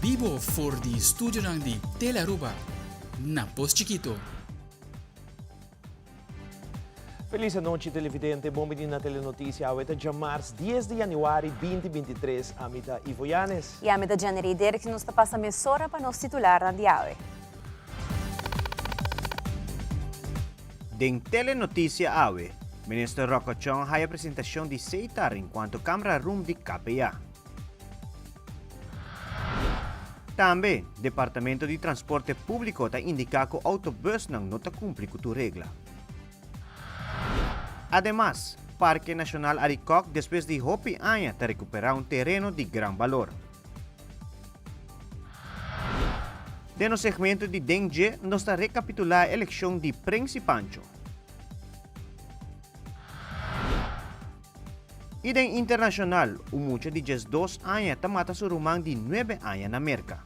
Bibo for di studionan di Telearuba na Pos Chikito. Feliz anochi televidente, bon bini na Telenoticia. Awe ta djamars dies di januari binti bintitres. Ami ta Ivo Yanes. I ami ta Jennery Derks i nos ta pasa mesora pa nos titularnan di awe. Den Telenoticia awe, Minister Rocco Chong haya presentacion di Seitar encuanto camera room di KPA. Tambe, Departamento di Transporte Públiko ta indiká ku outobùsnan no ta kumpli ku tur regla. Ademas, Parke Nashonal Arikok despues di hopi aña ta rekuperá un tereno di gran balor. Den nos segmento di Den Dje nos ta rekapitulá e elekshon di Prens i Pancho. I den internashonal, un mucha di diesdos aña ta mata su ruman di nuebe aña na Merka.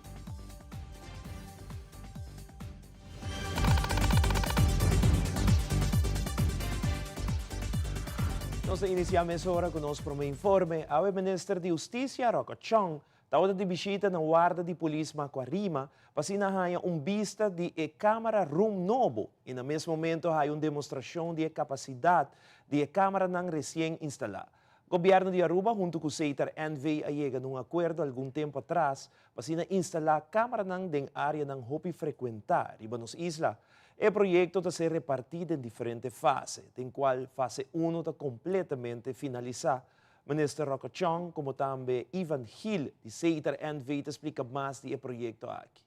Nos ta inisiá mesora ku nos promé informe. Awe Minister di Hustisia, Rocco Chong, Tabata di bishita na warda di polis Macuarima pa asina haña un bista di e camera room nobo y na mes momento haya un demostracion di e capacidad di e cameranan recien instala. Gobierno di Aruba hunto cu Setar NV a yega na un acuerdo algun tempo atras pa asina instala cameranan den areanan hopi frecuenta riba nos isla. E proyecto ta ser reparti den diferente fase, den cual fase uno ta completamente finalisa. Minister Rocco Chong como tambe Ivan Gil di Setar NV ta splica mas di e proyecto aki.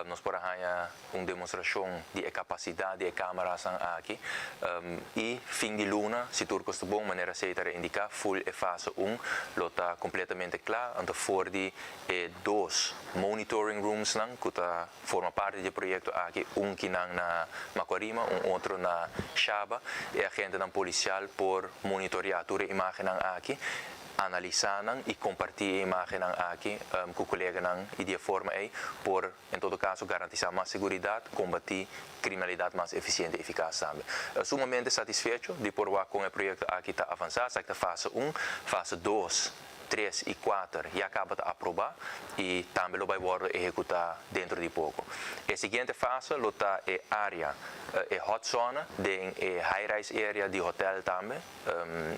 Nos por a haña un demostrashon di e kapasidat di e kamerasnan aki i fin di luna, si tur kos ta bon, manera Setar a indiká, ful e fase un lo ta kompletamente kla. Anto for di e dos monitoring roomsnan ku ta forma parti di e proyekto aki, un kinan na Macuarima, un otro na Shaba. E agentenan polisial por monitoreá tur e imágennan aki, analisá nan i kompartí e imágennan aki ku koleganan i di e forma ei por en todo kaso garantisá mas seguridat, kombatí kriminalidat mas efisiente i efikas tambe. Sumamente satisfecho di por wak kon e proyekto aki ta avansá. Esaki ta fase un. Fase dos. Tres i kuater ya kaba ta aprobá i tambe lo bai wòrdu ehekutá dentro di poko. E siguiente fase lo ta e área, e hot zone den e high rise area di hotèl tambe.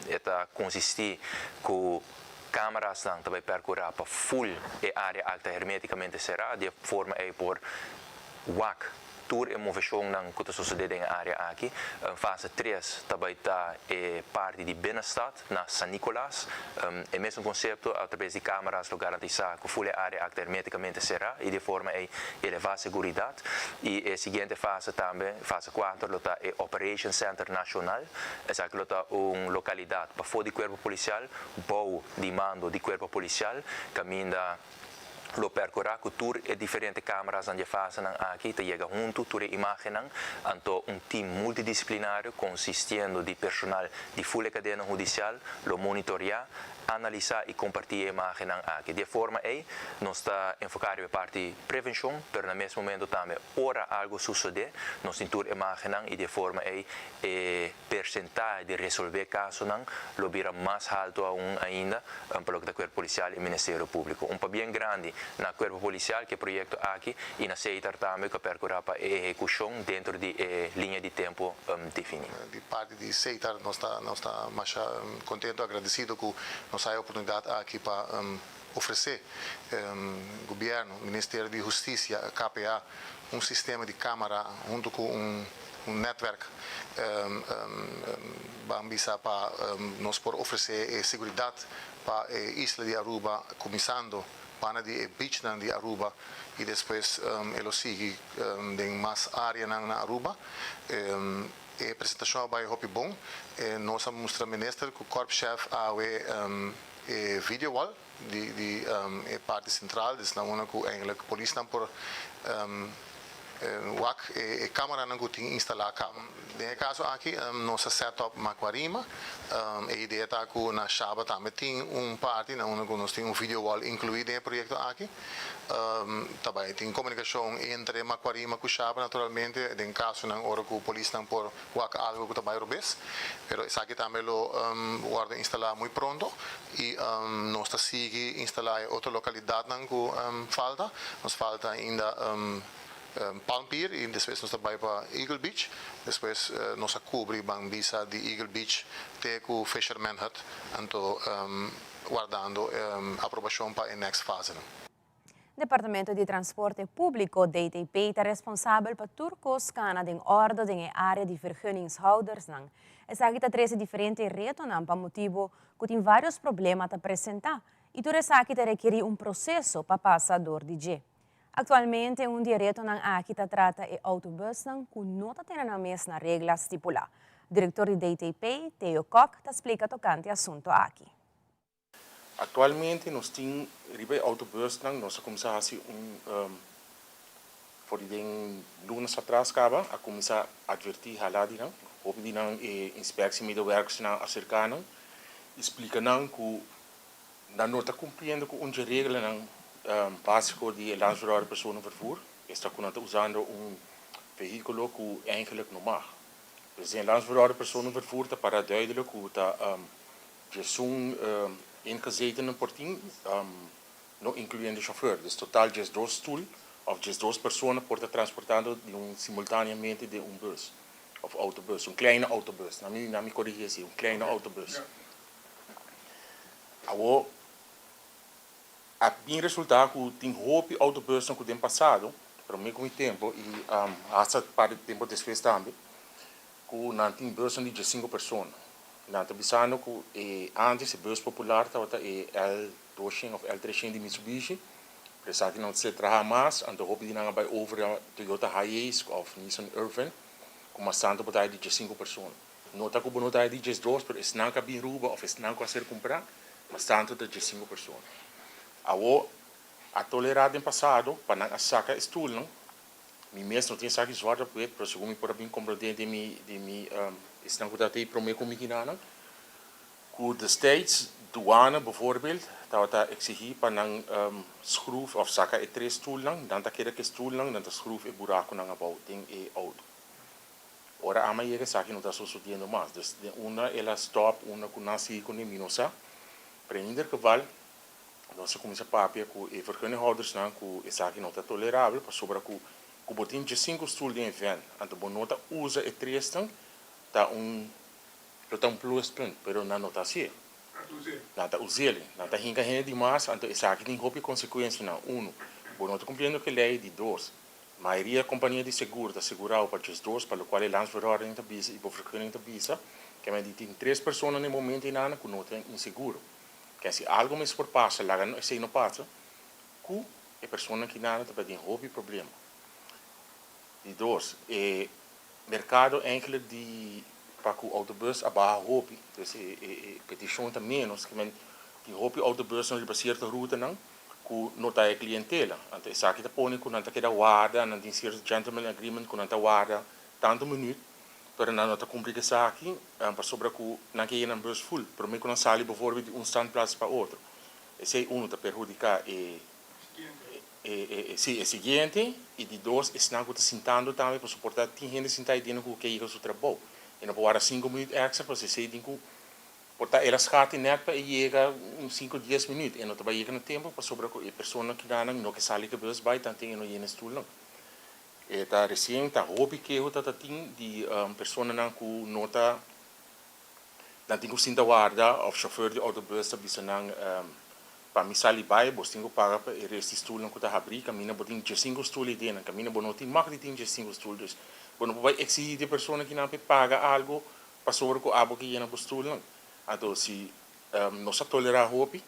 E ta konsistí ku kamerasnan ta bai pèrkurá pa ful e área aki ta hermétikamente será, di e forma ei por wak Tur e moveshonnan ku ta sosodé den e área aki. Fase tres ta bai ta e parti di binnenstad na San Nicolas. E mesun konsepto atrabes di kámaras lo garantisá ku ful e área aki ta hermétikamente será i di e forma ei elevá seguridat. I e siguiente fase tambe, fase kuater, lo ta e Operation Center Nashonal. Esaki lo ta un lokalidat pafó di kuerpo polisial, bou di mando di kuerpo polisial, kaminda. Lo percura cu tur e diferente camerasnan di e fasenan aki ta yega hunto, tur e imagennan, anto un team multidisciplinario consistiendo di personal di ful e cadena hudicial lo monitorea, analisa y comparti e imagennan aki. Di e forma ey nos ta enfoca riba e parti prevencion, pero na mes momento tambe ora algo sucede nos tin tur imagennan y di e forma ey e Persentahe di resolvé kasonan lo bira mas haltu aun ainda pa loke ta Kuerpo Polisial i Ministerio Públiko. Un pabien grandi na Kuerpo Polisial ku e proyekto aki i na Seitar tambe ku a perkurá pa e ehekushon dentro di e liña di tempu definí. Di parti di Seitar nos ta nos ta masha kontento, agradesido ku nos haya e oportunidat aki pa ofresé Gobièrnu, Ministerio di Hustisia, KPA, un sistema di kámara huntu ku un Un netwerk ban bisa pa nos por ofrece e seguridad pa e isla di Aruba cuminsando banda di e beachnan di Aruba y despues e lo sigui den mas areanan na Aruba. E presentacion a bay hopi bon. Nos a mustra minister cu korpschef awe e video wall di e parti central, des na unda cu eigenlijk polisnan por. Wak e camaranan cu tin instala caba. Den e caso aki nos a set up Macuarima. E idea ta cu na Shaba tambe tin un parti na unda cu nos tin un video wall inclui den e proyecto aki. Ta bay tin comunicacion entre Macuarima cu Shaba naturalmente den casonan ora cu polisnan por wak algo cu ta bay robes. Pero esaki tambe lo wordo instala muy pronto y nos ta sigui instala e otro localidadnan cu falta. Nos falta ainda Palm Pier y despues nos ta bay pa Eagle Beach. Despues nos a cubri ban bisa di Eagle Beach te cu Fisherman Hut, anto wardando aprobacion pa e next fase. Departamento di Transporte Publico, DTP, ta responsabel pa tur cos cana den orde den e area di vergunningshouders nan. Esaki ta trece diferente retonan pa motibo cu tin varios problema ta presenta y tur esaki ta rekeri un proceso pa pasa door di dje. Actualmente un di e retonan aki ta trata e autobusnan cu no ta tene nan mes na regla stipula. Director di DTP, Theo Kock, ta splica tocante e asunto aki. Actualmente nos tin riba autobusnan, nos a cuminsa haci un for di den lunas atras caba, a cuminsa adverti hala di nan, hopi di nan e inspectiemedewerkers nan acerca nan, explica nan cu nan no ta cumpliendo cu un reglanan basico di landsverordening personenvervoer, esta cu nan ta usando un vehiculo cu eigenlijk no mag. Dus in landsverordening personenvervoer ta para duidelijk cu ta 11 ingezetenen por tin, no incluyendo chauffeur. Dus total 12 stoel of 12 persona por ta transportando di un simultaneamente di un bus of autobus, un kleine autobus. Na mi corrigi asina, un kleine autobus. Awo a bin resulta cu tin hopi autobus cu den pasado, pero mi cu tempo y hasta pa tempo despues tambe, cu nan tin bus di 5 persona. Nan ta bisando cu antes e bus popular tabata e L200 of L300 di Mitsubishi, pero cu no ta traha mas, anto hopi di nan bay over Toyota Hiace of Nissan Urvan, cu mas tanto por ta di 5 persona. No ta cu no ta di 12, pero esnan cu bin Aruba of esnan cu a ser cumpra, mas tanto di 5 persona. Awo a tolera den pasado pa nan saca stoel, no? Mi mes no tin esaki zwart op wit, pero segun mi por bin comprende di mi esnan cu ta prome cu mi kinan, cu destijds douane bijvoorbeeld tabata exigi pa nan schroef of saca e tres stoelnan, dan ta kere cu stoelnan, dan ta schroef e buraconan abou den e auto. Ora ami a yega esaki no ta sucediendo mas. Dus de una el a stop, una cu nan sigui cu mi no sa. Pero in ieder geval, nos a cuminsa papia cu e vergunninghouders nan cu esaki no ta tolerabel, pasobra cu bo tin 5 stoel den van, anto bo no ta usa e tres nan, ta un pluspunt, pero nan no ta asina. Nan ta us'e, nan ta hinca hende demas, anto esaki tin hopi consecuencia nan. Uno, bo no ta cumpliendo cu ley. Di dos, mayoria compania di seguro ta segura pa 12, pa locual e landsverordening ta bisa y vergunning ta bisa, kiermen di tin tres persona na momento ey cu no tin seguro. Cu si algo mes por pasa, laga esey no pasa, cu e persona cu nan ta tin hopi problema. Di dos, e mercado eigenlijk di pa cu autobus a baha hopi, dus e peticion ta menos, kiermen tin hopi autobus nan riba cierto ruta nan, cu no ta e clientela. Anto esaki ta pone cu nan ta keda warda, nan tin cierto gentleman agreement cu nan ta warda tanto minuut, pero nan no ta cumpli cu esaki, pasobra cu nan kier nan bus full, pero cu nan sali bijvoorbeeld di un standplaats pa otro. Esey uno ta perhudica e si, e siguiente y di dos esnan cu ta sintando tambe pa soporta tin hende sinta ey den cu kier su trabou. E no por warda 5 minuut extra, pa esey tin cu por ta el a schat net pa yega un 5 10 minuut e no ta yega na tempo pasobra cu e persona cu nan no kier sali cu bus bay tanto e no yena stoel nan. E ta recien ta hopi keho ta tin di persona nan cu no ta nan tin cu sinta warda of chauffeur di autobus ta bisa nan pa mi sali bay bo tin cu paga pa e resto stoel nan cu ta habri caminda bo tin 5 stoel ey den caminda bo no tin mag di tin 5 stoel, dus bo no por bay exigi di persona cu nan paga algo pasobra cu abo kier yena bo stoel nan. Anto si nos a tolera hopi,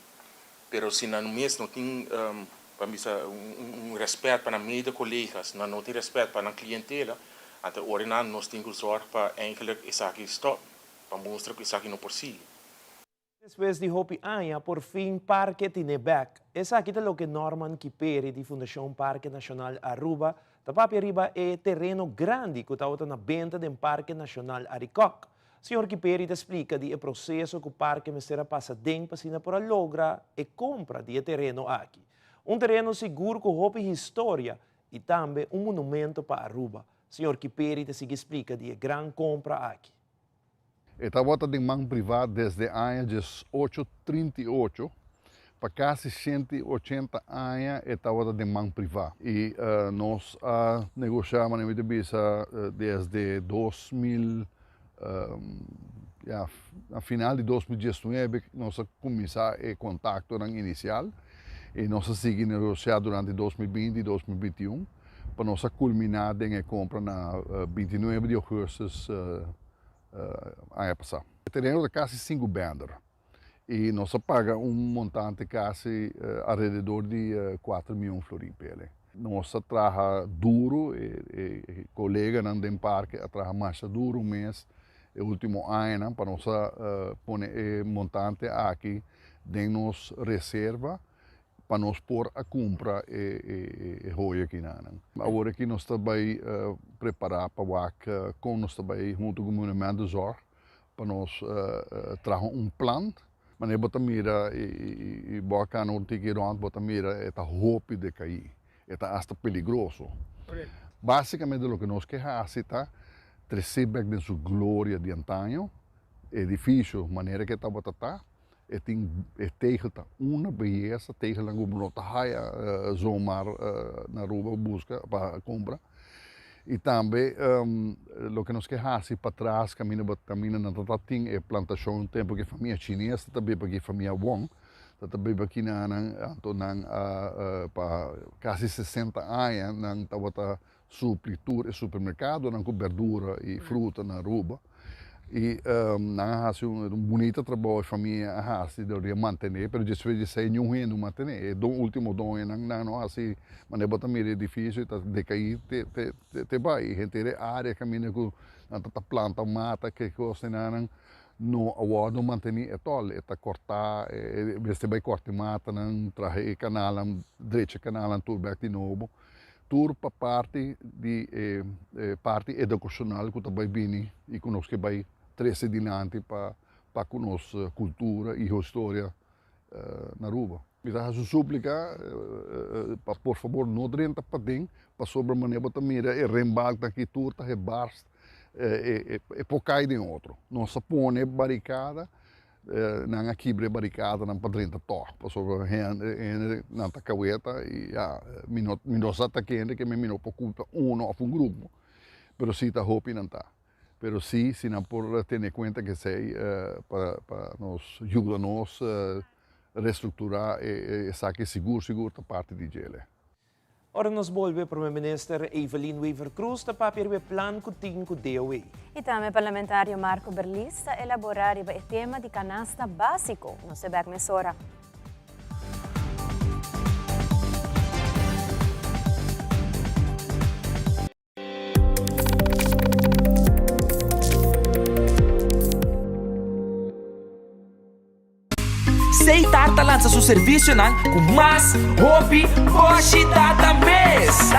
pero si nan mes no tin pa bisa un respet pa nan mede collega's, nan no tin respet pa nan clientela, anto ora nan nos tin cu zorg pa eigenlijk esaki stop, pa mustra cu esaki no por sigui. Despues di hopi aña, por fin parke tine bek. Esaki ta loke Norman Kiperi di Fundashon Parke Nashonal Aruba ta papia riba e tereno grandi ku tabata na benta den Parke Nashonal Arikok. Señor Kiperi ta splika di e proseso ku parke mester a pasa den pa asina por a logra e kompra di e tereno aki. Un tereno sigur ku hopi historia i tambe un monumento pa Aruba. Señor Kiperi ta sigui splika di e gran kompra aki. E tabata den man privá desde aña 1838, pa kasi 180 aña e tabata den man privá. I nos a negoshá, manera mi ta bisa, desde 2000, ya, na final di 2019 nos a kuminsá e kontaktonan inisial i nos a sigui negoshá durante 2020 i 2021 pa nos a kulminá den e kompra na 29 di ougùstùs aña pasá. E tereno ta kasi sinku bènder i nos a paga un montante kasi alrededor di kuater mion florin p'e. Nos a traha duru, e koleganan den parke a traha masha duru mes e último añanan pa nos a pone e montante aki den nos reserva pa nos por a kumpra e hoya akinanan. Awor aki nos ta bai prepará pa wak kon nos ta bai huntu ku Monumentenzorg pa nos traha un plan. Manera bo ta mira i bo a kana un tiki rònt bo ta mira e ta hopi dekaí, e ta asta peligroso. Básikamente loke nos ke hasi ta tres'é bèk den su gloria di antaño, e edifisio manera ke tabata ta. E tin e tegel ta una beyesa, tegelnan ku bo no ta haya zomaar na Aruba buska pa kumpra. I tambe loke nos ke hasi patras kaminda bo kaminda nan ta tin e plantashon tempu ku e famia chines ta biba aki, famia Wong ta ta biba aki nan, anto nan a pa kasi 60 aña nan tabata supli tur e supermerkadonan ku berdura i fruta na Aruba i nan a hasi un bunita trabou e famia a hasi dor di a mantené pero despues di esei niun hende no mantené e ultimo doñonan nan no hasi manera bo ta mira e edifisio ta dekaí te te te bai henter e área kaminda ku nan ta planta mata ke kos nan no a wòrdu mantení etòl e ta kòrtá e mester bai kòrta e matanan traha e kanalnan drecha e kanalnan tur bèk di nobo. Tur pa parti di e parti edukashonal ku ta bai bini i ku nos ke bai trese dilanti pa pa ku nos kultura i historia na Aruba. Mi ta hasi un súplika pa por fabor no drenta paden pasobra manera bo ta mira e renbalknan aki tur ta hebarst e por kai den otro. Nos a pone barikada Nan a kibra e barikadanan pa drenta tòg, pasobra hende nan ta kaweta i ya, mi no mi no sa ta kende ke mi no por kulpa uno òf un grupo, pero si ta hopi nan ta. Pero si, si nan por tene kuenta ku esei pa pa nos yuda nos restrukturá esaki sigur sigur ta parti di djele. Ora nos bolbe, Prome Minister Evelyn Wever-Croes ta papia riba e plan cu tin cu DOW. Y tambe Parlamentario Marco Berlis ta elabora riba e tema di canasta basico. Nos ta bek mesora. Seitar ta lansa su servisionan ku mas hopi boshi data mes.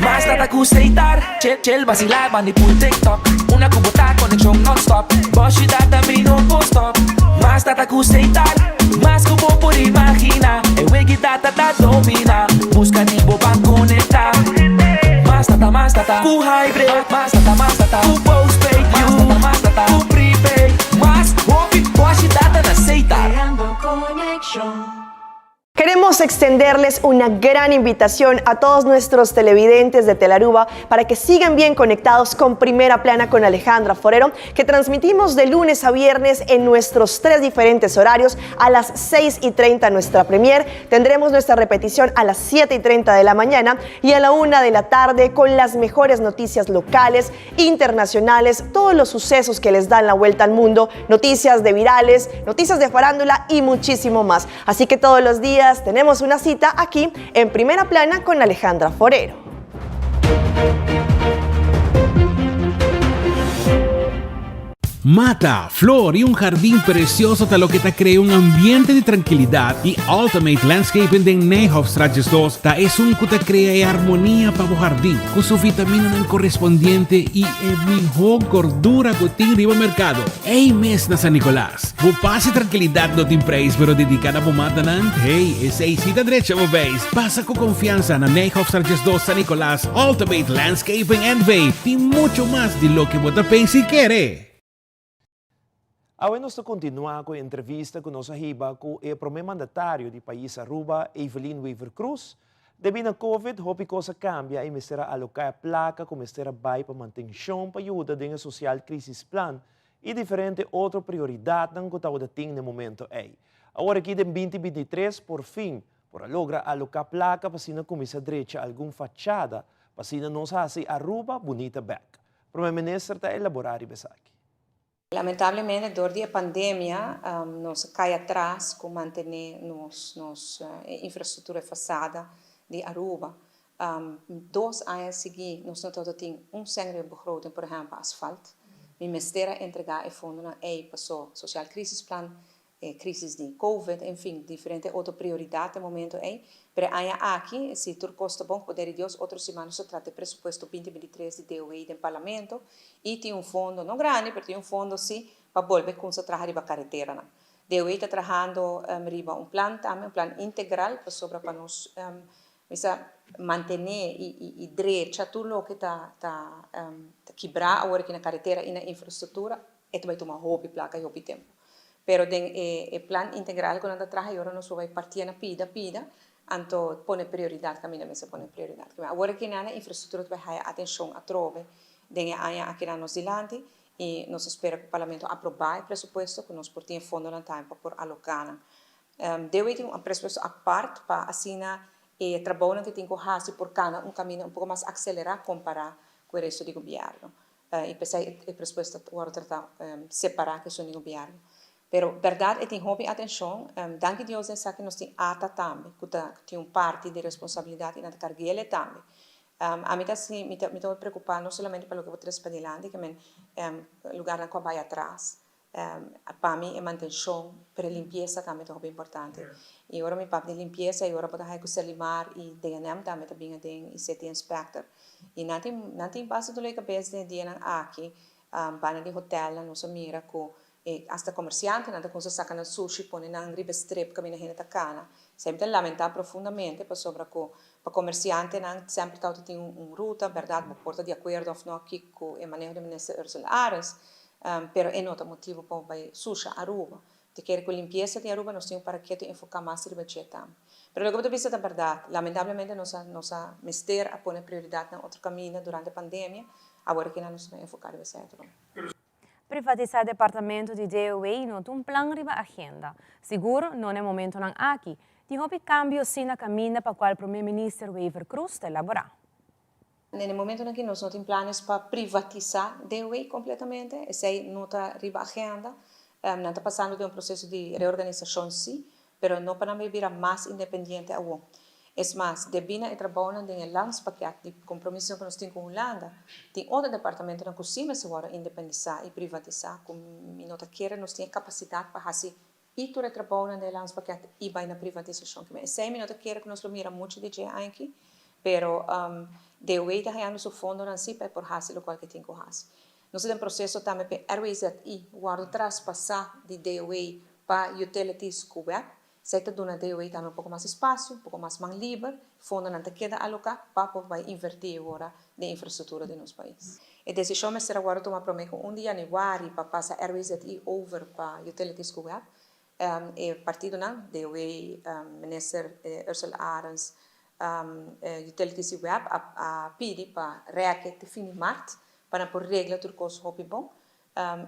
Mas data ku Seitar, chill chill basila bandi pul TikTok. Una ku bo ta konekshon non-stop, boshi data mi no por stop. Mas data ku Seitar, mas ku bo por imagina. E wegi data ta domina, buska di bo ban konektá. Mas data, mas data ku hybrid, mas data, mas data ku postpaid, mas data, mas data ku prepaid. Mas hopi boshi data na Seitar. Creando conexión. Queremos extenderles una gran invitación a todos nuestros televidentes de Telaruba para que sigan bien conectados con Primera Plana con Alejandra Forero, que transmitimos de lunes a viernes en nuestros tres diferentes horarios a las 6:30 nuestra premier. Tendremos nuestra repetición a las 7:30 de la mañana y a la 1 de la tarde con las mejores noticias locales, internacionales, todos los sucesos que les dan la vuelta al mundo, noticias de virales, noticias de farándula y muchísimo más. Así que todos los días tenemos una cita aquí en Primera Plana con Alejandra Forero. Mata, flor y un jardin precioso ta loke ta crea un ambiente di trankilidad y Ultimate Landscaping den Nijhofstraat 12 ta esun cu ta crea e armonia pa bo jardin cu su vitaminanan correspondiente y e miho gordura cu tin riba mercado. Ey mes na San Nicolas. Bo paz y trankilidad no tin prijs pero dedica na bo matanan, hey, esey si ta drecha bo beis. Pasa cu confiansa na Nijhofstraat 12 San Nicolas, Ultimate Landscaping NV tin mucho mas di loke bo ta pensa y kere. Awe nos ta continua cu e entrevista cu nos a hiba cu e prome mandatario di pais Aruba, Evelyn Wever-Croes. Debi na Covid, hopi cos a cambia y mester a aloca e placa cu mester a bay pa mantencion pa yuda den e Sociaal Crisisplan y diferente otro prioridadnan cu tabata tin n'e momento ey. Awor aki den binti 23 por fin por a logra aloca placa pa asina cuminsa drecha algun fachada pa asina nos haci Aruba bunita bek. Prome Minister ta elabora riba esaki. Lamentablemente dor di e pandemia nos a cay atras cu mantene nos nos infrastructura e fasada di Aruba. Dos aña sigui nos no tabata tin un cen riba begroting por ehempel asfalt. Mi mester a entrega e fondonan ey paso Sociaal Crisisplan e crisis di Covid, en fin, diferente otro prioridad e momento ey. Pero e aña aki, si tur cos ta bon, cu poder di Dios, otro siman nos ta trata e presupuesto 2023 di DOW den Parlamento y tin un fondo, no grandi, pero tin un fondo si, pa bolbe cunsa traha riba careteranan. DOW ta trahando riba un plan tambe, un plan integral, pasobra pa nos mester mantene y drecha tur loke ta ta kibra awor aki na caretera y na infrastructura, E ta bai tuma hopi plaka i hopi tempu. Pero den e e plan integral ku nan ta traha i ora nos por bai partia na pida pida, anto pone prioridat kaminda mester pone prioridat. Awor aki nan infrastruktura ta bai haya atenshon atrobe den e aña aki nan nos dilanti i nos ta spera ku Parlamento aprobá e presupuesto ku nos por tin e fondonan tambe pa por aloká nan. Dewey tin un presupuesto apart pa asina e trabounan ku tin ku hasi por kana un kaminda un poko mas akselerá kompará ku e resto di gobièrnu. I p'esei e presupuesto ta wòrdu tratá separá ku esun di gobièrnu. Pero bèrdat e tin hopi atenshon. Danki Dios den esaki nos tin ata tambe ku ta tin un parti di responsabilidat i nan ta karg'el e tambe. Ami ta si mi ta mi ta hopi preokupá no solamente pa loke bo trese padilanti ke men lugarnan ku a bai atras. Pa mi e mantenshon, pero e limpiesa tambe ta hopi importante. I ora mi papia di limpiesa i ora bo ta haña ku Serlimar i DNM tambe ta bin aden i City Inspector. I nan tin nan tin basta dolor di kabes den e dianan aki. Banda di hotelnan nos a mira ku e asta komersiantenan ta kumsa saka nan sushi pone nan riba e strip kaminda hende ta kana. Esei mi ta lamentá profundamente pasobra ku pa komersiantenan semper tabata tin un ruta, bèrdat bo por ta di akuerdo òf no aki ku e maneho di Minister Ursula Arends, Pero e no ta motibo pa bo bai susha Aruba. Te kere ku limpiesa di Aruba nos tin un para ketu enfoká mas riba dje tambe. Pero loke bo ta bisa ta bèrdat. Lamentablemente nos a nos a mester a pone prioridat na otro kaminda durante pandemia. Awor aki nan nos ta enfoká riba esei otro. Privatisá departamento di DOW no ta un plan riba agenda. Sigur no na e momentonan aki. Tin hopi kambio si na kaminda pa kual Prome Minister Wever-Croes ta elaborá. Den e momentonan aki nos no tin planes pa privatisa DOW completamente, esey no ta riba agenda. Nan ta pasando den un proceso di reorganisacion si, pero no pa nan bay bira mas independiente awo. Es mas, debí na e trabounan den e landspakket di compromisonan cu nos tin cu Hulanda, tin otro departamentonan cu si mester worde independisa y privatisa, cu mi no ta kere nos tin e capacidad pa haci y tur e trabounan den e landspakket y bai na privatisashon. Kimen esei mi no ta kere ku nos lo mira muchu di dje aki, pero DOW ta hañando su fondonan si pa e por hasi lokual ku e tin ku hasi. Nos ta den proseso tambe pa e RWZI wòrdu traspasá di DOW pa Utilities ku web. Esei ta duna DOW tambe un poko mas espasio, un poko mas man liber, fondonan ta keda aloká pa por bai invertí e ora den infrastruktura di nos pais. E desishon mester a wòrdu tuma promé ku un di yanüari pa pasa RWZI over pa Utilities ku web. E partidonan, DOW, Minister Ursula Arends, Utilities i web a pidi pa rèke te fin di mart pa nan por regla tur kos hopi bon.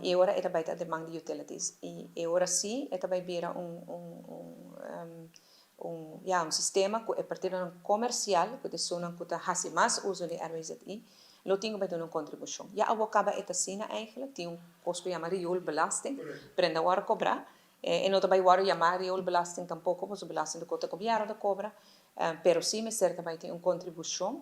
I e ora e ta bai ta deman di Utilities. I e ora sí e ta bai bira un un un ya un sistema ku e partidonan komersial ku ta esunnan ku ta hasi mas uso di RWZI lo tin ku bai duna un kontribushon. Ya awor kaba e ta asina eigenlijk, tin un kos ku yama rioolbelasting, pero e no ta wòrdu kobrá. E no ta bai wòrdu yamá rioolbelasting tampoko pasobra belasting ta kos ku gobièrnu ta kobra, pero sí mester ta bai tin un kontribushon,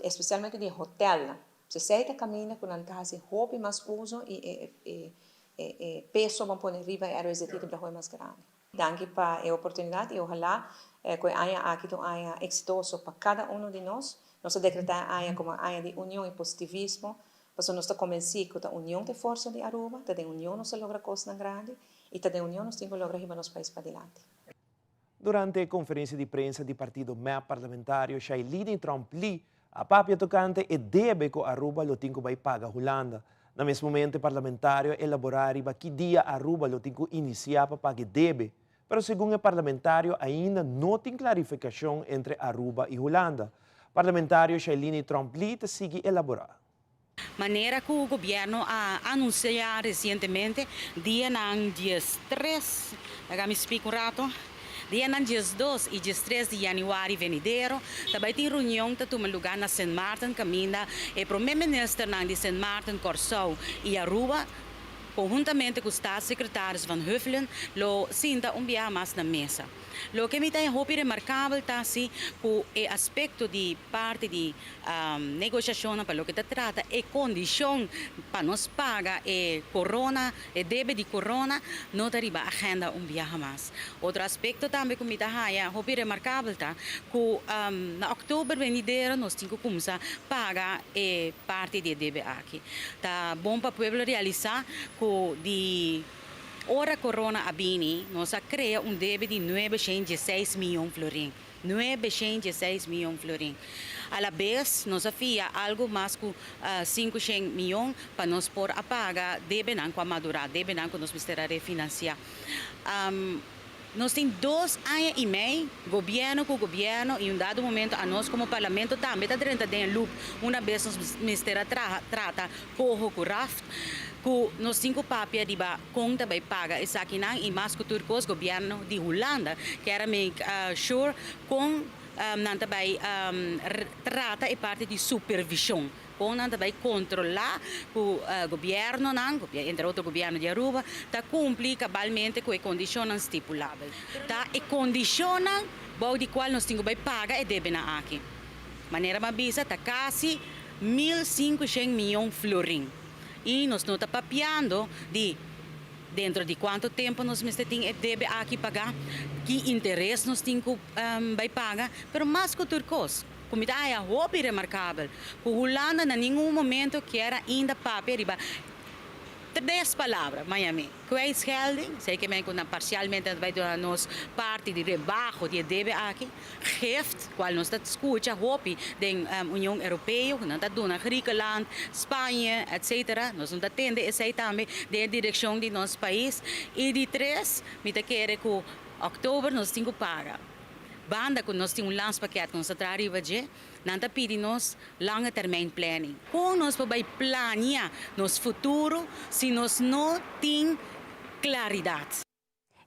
espesialmente di e hotèlnan. Esei ta kaminda ku nan ta hasi hopi mas uso i e. E peso ban pone riba e RWZI ta bira hopi mas grandi. Danki pa e oportunidad y ojalá cu e aña aki ta un aña exitoso pa cada uno di nos. Nos a decreta e aña como e aña di union y positivismo, pasobra nos ta convenci cu ta union ta e forsa di Aruba, ta den union nos ta logra cosnan grandi y ta den union nos tin cu logra hiba nos pais padilanti. Durante e conferencia di prensa di partido mep parlamentario Shailene Tromp-Lee a papia tocante e debe cu Aruba lo tin cu bay paga Hulanda. Na mes momento e parlamentario a elabora riba ki dia Aruba lo tin cu inicia pa paga e debe. Pero segun e parlamentario ainda no tin clarificacion entre Aruba y Hulanda. Parlamentario Shailene Tromp-Lee ta sigui elabora. Manera cu gobierno a anuncia recientemente, dianan diestres, laga mi speak un rato, dianan diesdos y diestres di januari venidero ta bay tin reunion ta tuma lugar na Sint Maarten caminda e prome ministernan di Sint Maarten, Corsou y Aruba conhuntamente cu Staatssecretaris Van Huffelen lo sinta un biaha mas na mesa. Loke mi ta hopi remarkabel ta si ku e aspekto di parti di negoshashonnan pa loke ta trata e kondishon pa nos paga e korona, e debe di korona, no ta riba agenda un biaha mas. Otro aspekto tambe ku mi ta haya hopi remarkabel ta ku na òktober benidero nos tin ku kumsa paga e parti di e debe aki. Ta bon pa pueblo realisá ku di. Ora corona a bini, nos a crea un debe di nuebe shen dieseis miyon florin. Nuebe shen dieseis miyon florin. A la bes, nos a fia algo mas cu sinku shen miyon pa nos por a paga debenan cu a madura, debenan cu nos mester a refinancia. Nos tin dos aña y mei, gobierno cu gobierno, y un dado momento anos como Parlamento tambe ta drenta den e loop una bes nos mester a traha, trata coho cu raft, cu nos tin cu papia riba con ta bay paga esakinan y mas cu tur cos gobierno di Hulanda kier a make sure con nan ta bay trata e parti di supervision. Kon nan ta bai kontrolá ku gobièrnunan, entre otro gobièrnu di Aruba, ta kumpli kabalmente ku e kondishonnan stipulabel. Ta e kondishonnan bou di kual nos tin ku bai paga e debenan aki. Manera mi a bisa ta kasi 1500 mion florin. I nos no ta papiando di dentro di kuantu tempu nos mester tin e debe aki pagá, ki interes nos tin ku bai paga, pero mas ku tur kos, Ku mi ta haya hopi remarkabel ku Hulanda na ningun momento kier ainda papia riba tres palabra, Miami, kwijtschelding, esei ke men ku nan parsialmente nan ta bai duna nos parti di rebaho di e debe aki, gift, kual nos ta skucha hopi den Union Europeo, ku nan ta duna Griekenland, Spanje, etcetera, nos no ta tende esei tambe den e direkshon di nos pais, i di tres, mi ta kere ku oktober nos tin ku paga. Banda ku nos tin un landspakket ku nos ta traha riba dje, nan ta pidi nos lange termijn planning. Kon nos por bai plania nos futuro si nos no tin klaridat?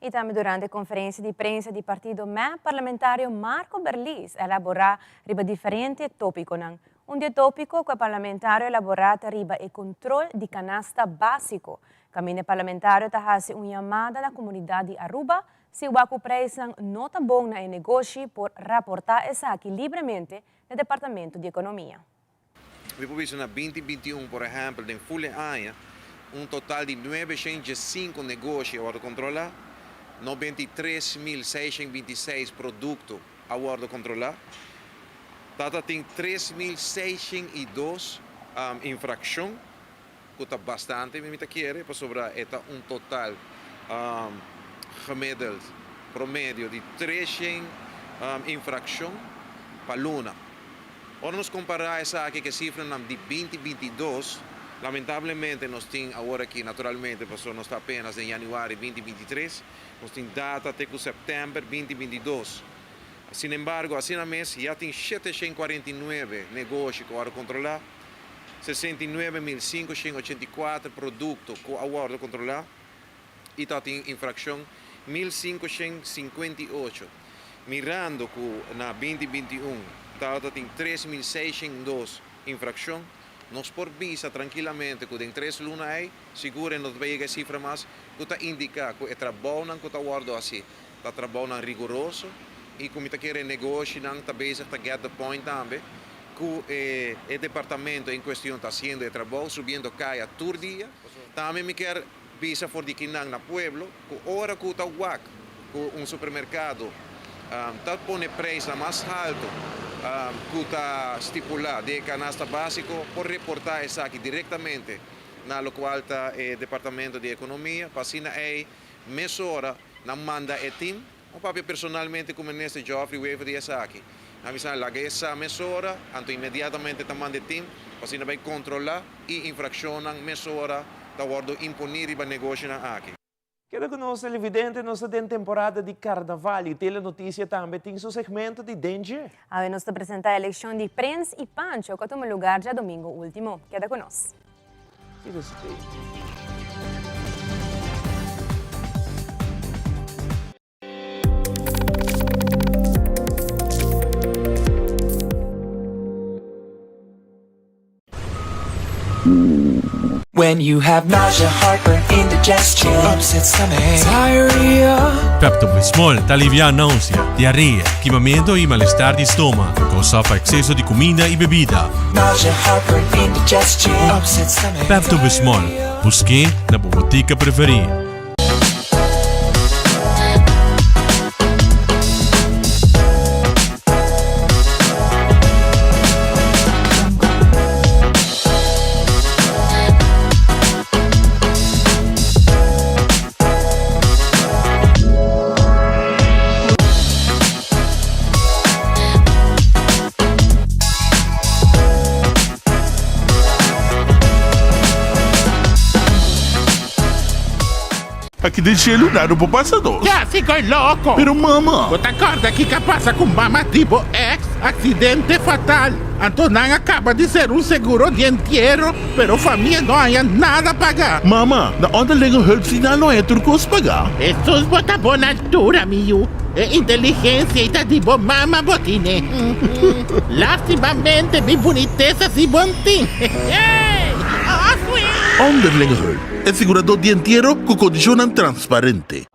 I tambe durante konferensia di prensa di partido mep, parlamentario Marco Berlis a elaborá riba diferente tópikonan. Un di e tópiko ku e parlamentario a elaborá ta riba e kontrol di kanasta básiko. Kaminda e parlamentario ta hasi un yamada na komunidat di Aruba Si wak ku preisnan no ta bon na e negoshi por raportá esaki libremente na Departamento di Ekonomia. Mi por bisa na binti binti un por ehèmpel den ful e aña un total di nuebe shen diesinku negoshi a wòrdu kontrolá, 93.626 produkto a wòrdu kontrolá, tata tin 3602 infrakshon ku ta bastante mi ta kere pasobra e ta un total gemiddeld promedio di 300 infrakshon pa luna. Ora nos kompará esaki ku e sifranan di 2022, lamentablemente nos tin awor aki naturalmente pasobra nos ta apenas den yanüari 2023, nos tin data te ku sèptèmber 2022. Sinembargo, asina mes ya tin 749 negoshi ku a wòrdu kontrolá. 69.584 produkto ku a wòrdu kontrolá i ta tin infrakshon 1.558, mirando ku na 2021 tabata tin 3.602 infrakshon, nos por bisa trankilamente ku den tres luna ei sigur e no ta yega e sifra mas ku ta indiká ku e trabounan ku ta wòrdu hasi ta trabounan riguroso i ku mi ta kere negoshinan ta bezig ta get the point tambe. Ku e departamento en kuestion ta hasiendo e trabou, subiendo kaya tur dia. Tambe mi kier bisa for di kinan na pueblo ku ora ku ta wak ku un supermerkado ta pone preisnan mas haltu ku ta stipulá den e kanasta básiko, por reportá esaki direktamente na lokual ta e departamento di ekonomia pa asina ei mesora nan manda e tim. Un papia personalmente ku Minister Geoffrey Wever di esaki. Nan bisa laga e sa mesora, anto inmediatamente ta manda e tim pa asina bai kontrolá i infrakshonnan mesora ta wòrdu imponí riba negoshinan aki. Keda ku nos televidente, nos ta den temporada di Karnaval i Telenotisia tambe tin su segmento di Den Dje. Awe nos ta presenta elekshon di Prins i Pancho ku a tuma lugar djadomingo ultimo. Keda ku nos. When you have nausea, heartburn, indigestion, upset stomach, diarrhea. Pepto-Bismol ta aliviá nausea, diarea, kimamentu i malestar di stoma kousá pa ekseso di kuminda i bebida. Nausea, heartburn, indigestion, upset stomach, Pepto-Bismol, busk'é na bo botika preferí. Aki den shelu nada por pasa nos. Ya si koe loko. Pero mama. Bo ta korda kiko a pasa ku mama di bo ex? Aksidente fatal. Anto nan a kaba di ser un seguro di entiero, pero famia no haña nada paga. Mama, na onderlinge hulp si nan no haña tur kos paga. Hesus bo ta bon altura mi yu. E inteligensia ei ta di bo mama bo tine. Lastimamente mi bunitesa si bon tin. Onderlinge hulp, e siguradó di entiero ku kondishonnan transparente.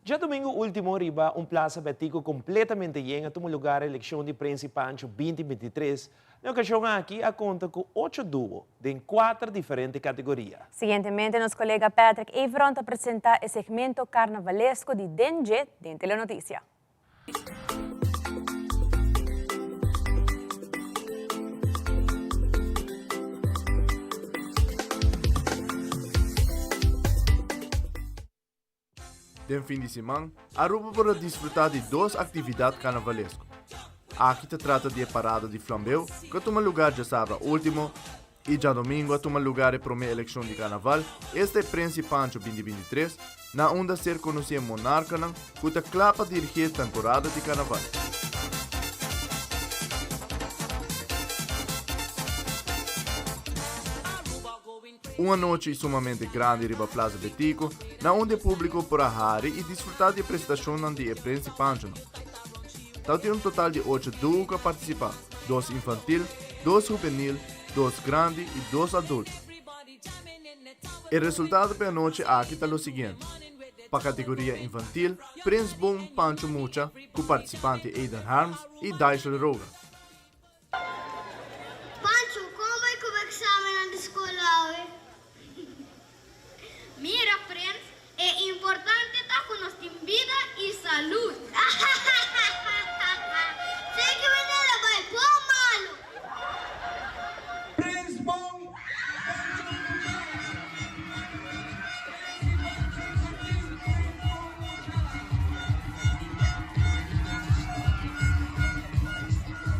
Djadomingo ultimo riba un Plaza Betico completamente yen a tuma lugar eleccion di Prins y Pancho 2023. Na e ocasion aki a conta cu ocho duo den cuater diferente categoria. Siguientemente nos colega Patrick Everon ta presenta e segmento carnavalesco di Den Dje den Telenoticia. Den fin di siman, Aruba por a disfruta di dos actividad carnavalesco. Aki ta trata di e parada di flambeu cu a tuma lugar djasabra ultimo y djadomingo a tuma lugar e prome eleccion di carnaval, esta e Prins y Pancho binti 23, na unda ser conoci e monarcanan cu ta cla pa dirigi e temporada di carnaval. Un anochi sumamente grandi riba Plaza Betico, na unda e publico por a hari y disfruta di e presentacionnan di e Prins y Panchonan. Tabatin un total di ocho duo cu a participa, dos infantil, dos hubenil, dos grandi y dos adulto. E resultado pa e anochi aki ta lo siguiente, Pa categoria infantil, Prins Boom Pancho Mucha cu participante Aiden Harms y Daishel Roga. Pancho, kon bai ku bo eksamennan di skol awe? Mira, Prens, e importante ta ku nos tin bida i salud. Seki manera bai bon malu. Prens bon, Pancho mucha.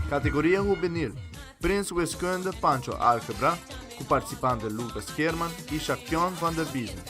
Categoria Hubenil, Prins Wiskunde Pancho Algebra, cu participante Lucas Geerman y Shakion van der Biezen.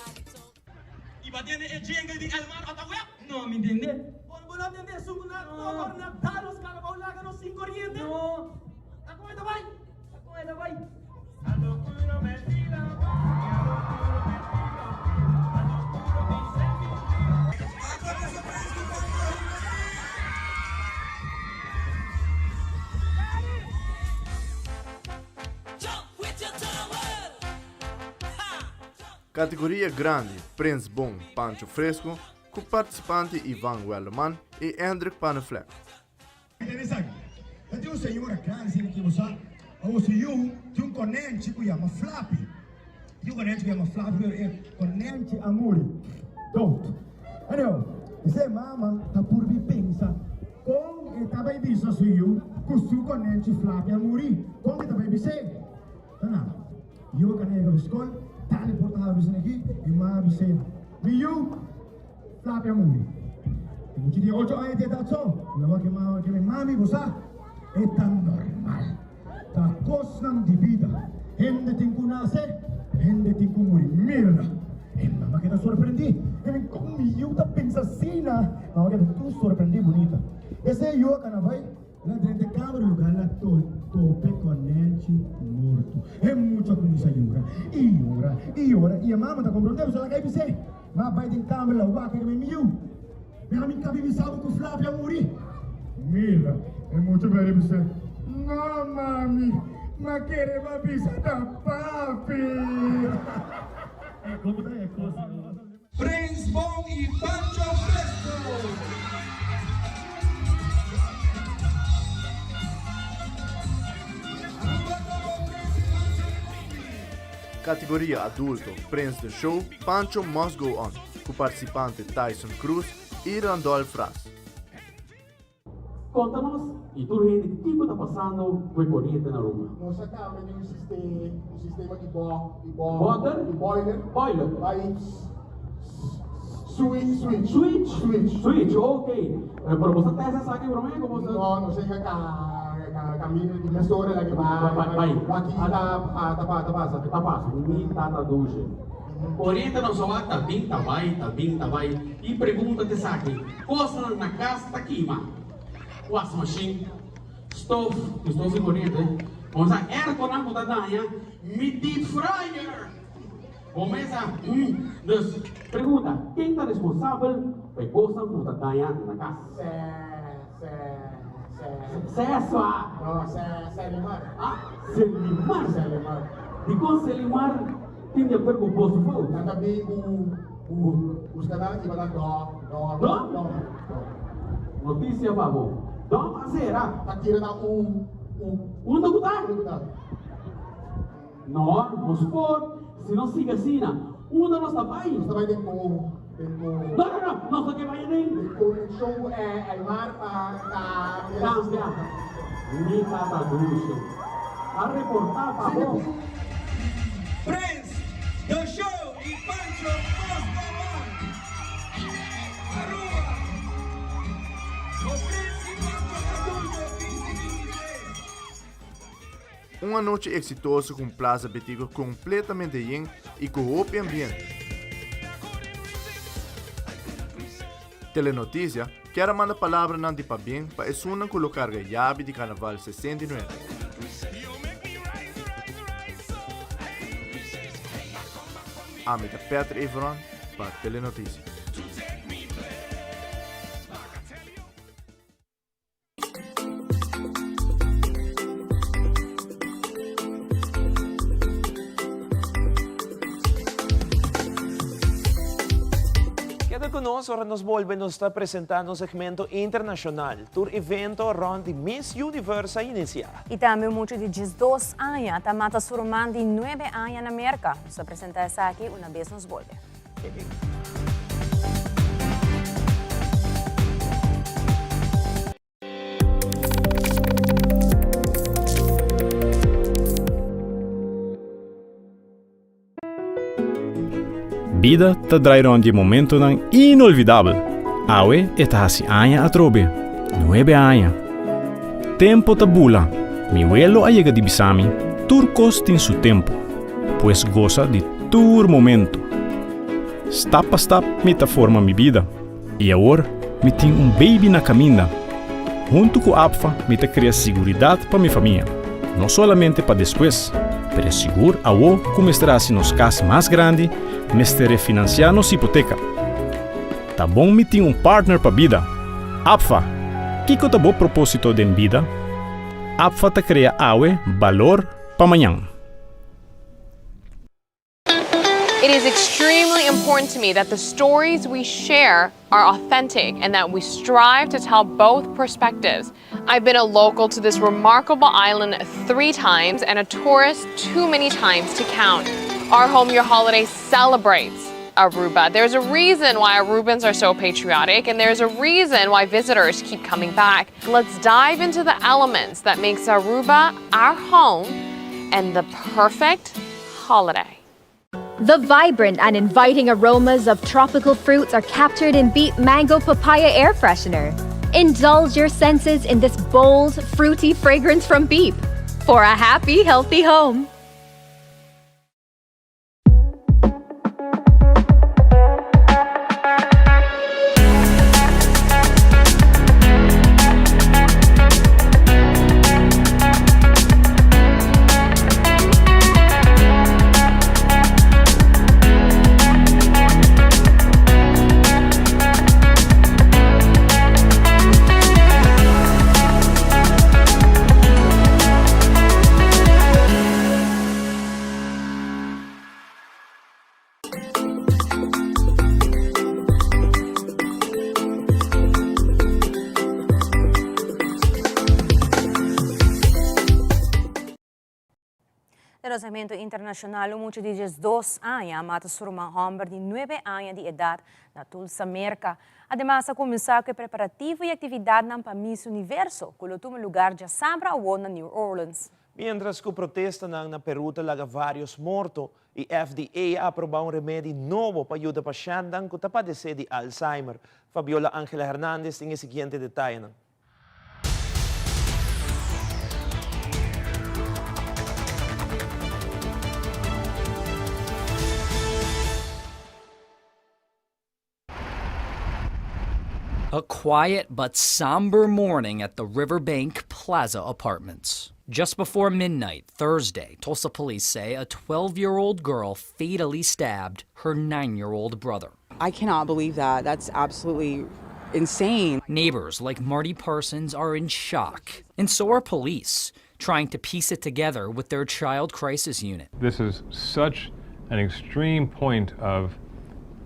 Categoria Grandi, Prins Bon Pancho Fresco, cu participante Ivan Welleman y Hendrik Panneflek. Ta tin un señora grandi asina ki bo sa, awor su yu tin un konènchi ku yama Flappy. Tin un konènchi ku yama Flappy pero e konènchi a muri dood. Anyhow, esei mama ta purbi pensa kon e ta bai bisa su yu ku su konènchi Flappy a muri. Kon e ta bai bis'é? Ta nada. Yu a kana yega bai skol, dal e porta habri asina aki, e mama a bis'é, Mi yu! Flappy a muri. E mucha di ocho aña di edat so, el a wak e mama ke mi, Mami, bo sa, e ta normal. Ta kosnan di bida. Hende tin ku nase, hende tin ku muri. Mira! E mama keda sorprendí. E mi, Kon mi yu ta pensa asina? Mama keda tur sorprendí bunita. Esei yu a kana bai, el a drenta e kamer lugar la tope konènchi morto. E mucha a kuminsá yora, i yora, i yora, i e mama ta komprondé, pasobra el a kai bis'é. M'a bai den kamer la wak riba mi yu. Mi ami ka bibi sa bo ku Flavi a muri. Mira, e mucha bai bisa, No mami, m'a kere ba bisa ta papi. Prins Bon y Pancho Fresco. Categoria Adulto, Prins The Show, Pancho Must Go On, cu participante Tyson Cruz y Randolph Ras. Conta nos y tur hende kico ta pasando cu e coriente na Aruba. Nos a cambia di un un sistema di bo di bo Water? di boiler Boiler. bai switch switch Switch? Switch. Switch, ok. Pero bo sa test esaki prome como sa? No, nos a yega ca ca caminda di mesora la ke Bai bai bai. Wak ki ta ta ta pasa. Ta pasa, mi tata dulce. Oriente nos a wak ta bin ta bai ta bin ta bai y pregunta t'esaki, cosnan na cas ta kima, wasmachine, stoof, cu stoof di coriente, bo sa airconan cu ta daña, mi deep fryer! Bo mesa, mm, dus pregunta, ken ta responsabel pa e cosnan cu ta daña na cas? Se, se, se. Sesua! No, se, Selimar. Ah, Selimar! Selimar. Dicon Selimar tin di haber cu boso fout? Nan ta bin cu, cu busca nan y nan do, do, Do? do, do. Noticia pa bo. Dom a cera. Ta tira na un, un. Unda cu ta? Unda cu ta. No, nos por, si nos sigui asina, unda nos ta bai? Nos ta bai den ko, den ko. No, no, no, nos no ke bai den. Den konekshon ku e el mar pa kambia. Kambia. Mi tata dulce a reportá pa bo. Prins, The Show y Pancho Must Go On! Aruba, O Prins y Pancho Adulto 2023. Un anochi exitoso cu un Plaza Betico completamente yen y cu hopi ambiente. Telenoticia kier a manda palabranan di pabien pa esunnan cu lo carga yabi di Carnaval 69. Ami ta Patrick Everon pa Telenoticia. Keda ku nos ora nos bolbe nos ta presentá nos segmento internashonal. Tur evento rònt di Miss Universe a inisiá. I tambe un mucha di diesdos aña ta mata su ruman di nuebe aña na Merka. Nos ta presentá esaki una bes nos bolbe. Bida ta drai rond di momentonan inolvidabel. Awe e ta hasi aña atrobe. Nuebe aña. Tempo ta bula. Mi welo a yega di bisa mi, tur kos tin su tempo. Pues gosa di tur momento. Stap pa stap mi ta forma mi bida. I awor mi tin un baby na kaminda. Huntu ku APFA mi ta krea siguridat pa mi famia, no solamente pa despues, pero sigur awo ku mester hasi nos kas mas grandi, mester refinansiá nos hipoteka. Ta bon mi tin un partner pa bida. APFA! Kiko ta bo propósito den bida? APFA ta krea awe balor pa mañan. It is extremely important to me that the stories we share are authentic and that we strive to tell both perspectives. I've been a local to this remarkable island three times and a tourist too many times to count. Our Home Your Holiday celebrates Aruba. There's a reason why Arubans are so patriotic and there's a reason why visitors keep coming back. Let's dive into the elements that makes Aruba our home and the perfect holiday. The vibrant and inviting aromas of tropical fruits are captured in Beep Mango Papaya Air Freshener. Indulge your senses in this bold, fruity fragrance from Beep for a happy, healthy home. Den nos segmento internacional, un mucha di diesdos aña a mata su ruman homber di nuebe aña di edad na Tulsa, Merca. Ademas a cuminsa cu e preparativo y actividadnan pa Miss Universo, cu lo tuma lugar djasabra awo na New Orleans. Mientras cu protestanan na Peru ta laga varios morto y FDA a aproba un remedi nobo pa yuda pashentnan cu ta padece di Alzheimer. Fabiola Angela Hernandez tin e siguiente detayenan. A quiet but somber morning at the Riverbank Plaza Apartments. Just before midnight Thursday, Tulsa police say a 12 year old girl fatally stabbed her 9 year old brother. I cannot believe that. That's absolutely insane. Neighbors like Marty Parsons are in shock, and so are police, trying to piece it together with their child crisis unit. This is such an extreme point of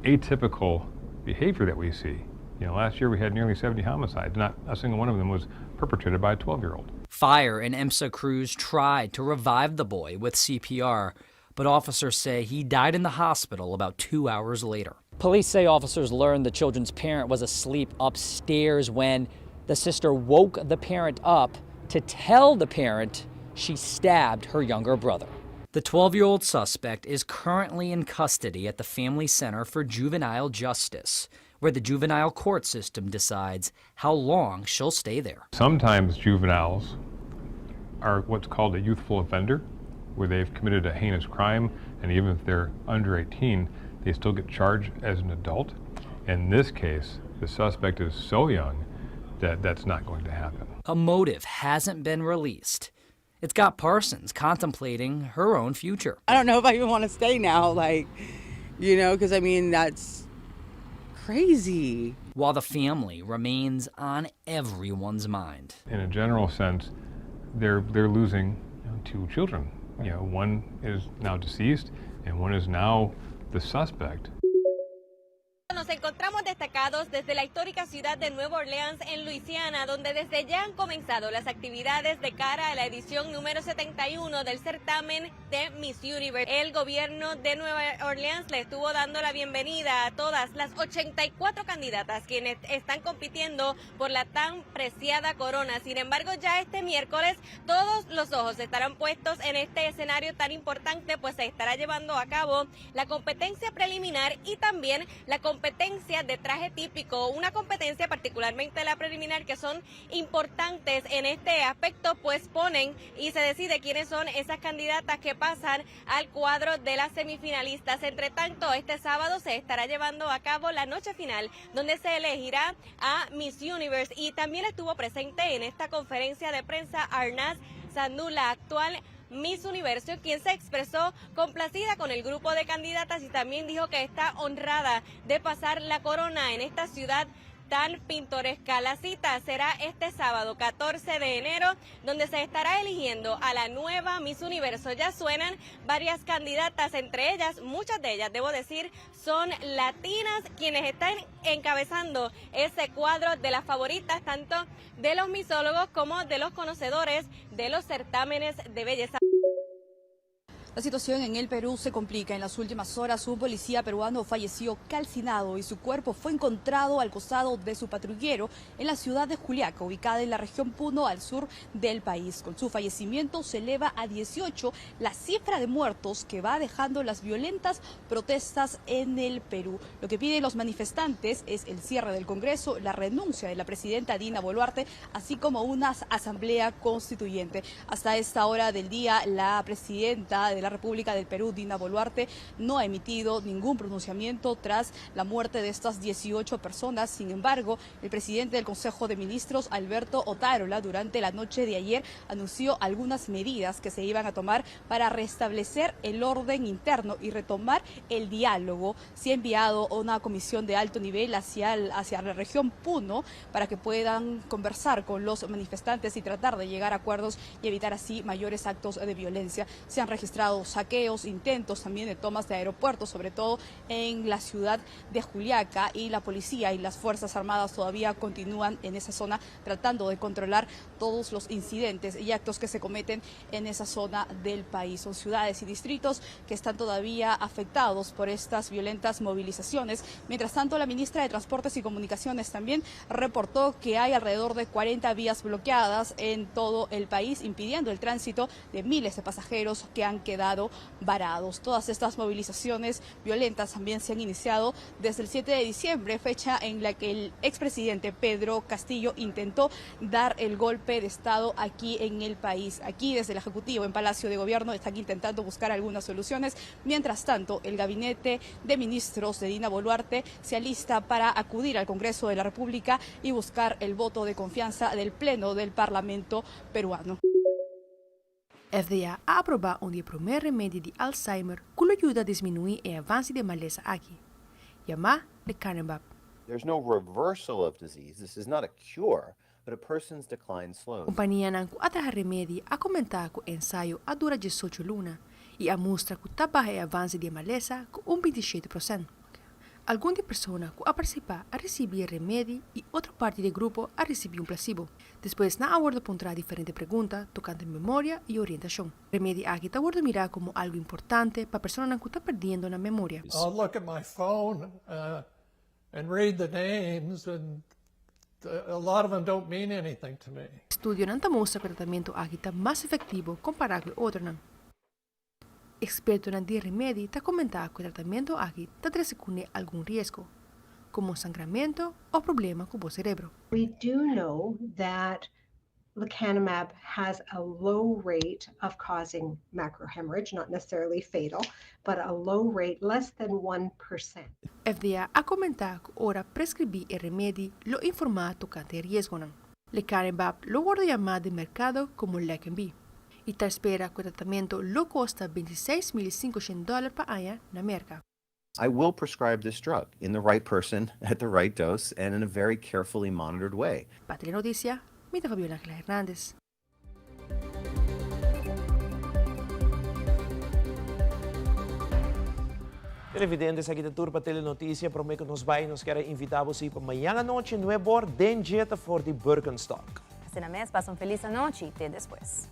atypical behavior that we see. You know, last year we had nearly 70 homicides. Not a single one of them was perpetrated by a 12 year old. Fire and EMSA crews tried to revive the boy with CPR, but officers say he died in the hospital about two hours later. Police say officers learned the children's parent was asleep upstairs when the sister woke the parent up to tell the parent she stabbed her younger brother. The 12 year old suspect is currently in custody at the Family Center for Juvenile Justice, where the juvenile court system decides how long she'll stay there. Sometimes juveniles are what's called a youthful offender, where they've committed a heinous crime, and even if they're under 18, they still get charged as an adult. In this case, the suspect is so young that that's not going to happen. A motive hasn't been released. It's got Parsons contemplating her own future. I don't know if I even want to stay now, like, you know, because I mean, that's crazy. While the family remains on everyone's mind. In a general sense, they're, they're losing you know, two children. You know, one is now deceased and one is now the suspect. Nos encontramos destacados desde la histórica ciudad de Nueva Orleans en Luisiana, donde desde ya han comenzado las actividades de cara a la edición número 71 del certamen de Miss Universe. El gobierno de Nueva Orleans le estuvo dando la bienvenida a todas las 84 candidatas quienes están compitiendo por la tan preciada corona. Sin embargo, ya este miércoles todos los ojos estarán puestos en este escenario tan importante, pues se estará llevando a cabo la competencia preliminar y también la competencia de traje típico, una competencia particularmente la preliminar que son importantes en este aspecto, pues ponen y se decide quiénes son esas candidatas que pasan al cuadro de las semifinalistas. Entre tanto, este sábado se estará llevando a cabo la noche final, donde se elegirá a Miss Universe y también estuvo presente en esta conferencia de prensa Arnaz Sandú, la actual Miss Universo, quien se expresó complacida con el grupo de candidatas y también dijo que está honrada de pasar la corona en esta ciudad tan pintoresca. La cita será este sábado 14 de enero, donde se estará eligiendo a la nueva Miss Universo. Ya suenan varias candidatas, entre ellas, muchas de ellas, debo decir, son latinas quienes están encabezando ese cuadro de las favoritas, tanto de los misólogos como de los conocedores de los certámenes de belleza. La situación en el Perú se complica. En las últimas horas, un policía peruano falleció calcinado y su cuerpo fue encontrado al costado de su patrullero en la ciudad de Juliaca, ubicada en la región Puno, al sur del país. Con su fallecimiento se eleva a 18 la cifra de muertos que va dejando las violentas protestas en el Perú. Lo que piden los manifestantes es el cierre del Congreso, la renuncia de la presidenta Dina Boluarte, así como una asamblea constituyente. Hasta esta hora del día, la presidenta de la República del Perú, Dina Boluarte, no ha emitido ningún pronunciamiento tras la muerte de estas 18 personas. Sin embargo, el presidente del Consejo de Ministros, Alberto Otárola, durante la noche de ayer anunció algunas medidas que se iban a tomar para restablecer el orden interno y retomar el diálogo. Se ha enviado una comisión de alto nivel hacia, hacia la región Puno para que puedan conversar con los manifestantes y tratar de llegar a acuerdos y evitar así mayores actos de violencia. Se han registrado saqueos, intentos también de tomas de aeropuertos, sobre todo en la ciudad de Juliaca, y la policía y las Fuerzas Armadas todavía continúan en esa zona tratando de controlar todos los incidentes y actos que se cometen en esa zona del país. Son ciudades y distritos que están todavía afectados por estas violentas movilizaciones. Mientras tanto, la ministra de Transportes y Comunicaciones también reportó que hay alrededor de 40 vías bloqueadas en todo el país, impidiendo el tránsito de miles de pasajeros que han quedado varados. Todas estas movilizaciones violentas también se han iniciado desde el 7 de diciembre, fecha en la que el expresidente Pedro Castillo intentó dar el golpe de Estado aquí en el país. Aquí desde el Ejecutivo, en Palacio de Gobierno, están intentando buscar algunas soluciones. Mientras tanto, el gabinete de ministros de Dina Boluarte se alista para acudir al Congreso de la República y buscar el voto de confianza del Pleno del Parlamento peruano. FDA a aprobá un di e promé remedi di Alzheimer ku lo yuda disminuí e avanse di e malesa aki, yamá lecanemab. There's no reversal of disease, this is not a cure, but a person's decline slows. Kompanianan ku a traha remedi a komentá ku e ensayo a dura diesocho luna i a mustra ku ta baha e avanse di e malesa ku un bintishete prosènt. Algun di e persona ku a partisipá a risibí e remedi i otro parti di e grupo a risibí un plasibo. Despues nan a wòrdu puntrá diferente pregunta tokante memoria i orientashon. Remedi aki ta wòrdu mirá komo algu importante pa personanan ku ta perdiendo nan memoria. I'll look at my phone and read the names and a lot of them don't mean anything to me. Estudionan ta mustra ku e tratamentu aki ta mas efektivo kompará ku e otronan. Ekspertonan di remedi ta komentá ku e tratamentu aki ta trese kuné algun riesgo, komo sangramentu òf problema ku bo serebro. We do know that lecanemab has a low rate of causing macrohemorrhage, not necessarily fatal, but a low rate, less than 1%. FDA a komentá ku ora preskribí e remedi lo informá tokante e riesgonan. Lecanemab lo wòrdu yamá den merkado komo Leqembi. I ta spera ku e tratamentu lo kosta 26.500 dòler pa aña na Merka. I will prescribe this drug in the right person, at the right dose, and in a very carefully monitored way. Pa Telenoticia, mi ta Fabiola Angela Hernandez. Televidente, esaki ta tur pa Telenoticia. Prome ku nos bai, nos kier a invita bo si pa mañan anochi nuebe or den Jeta for di Birkenstock. Asina mes, pasa un felis anochi y te despues.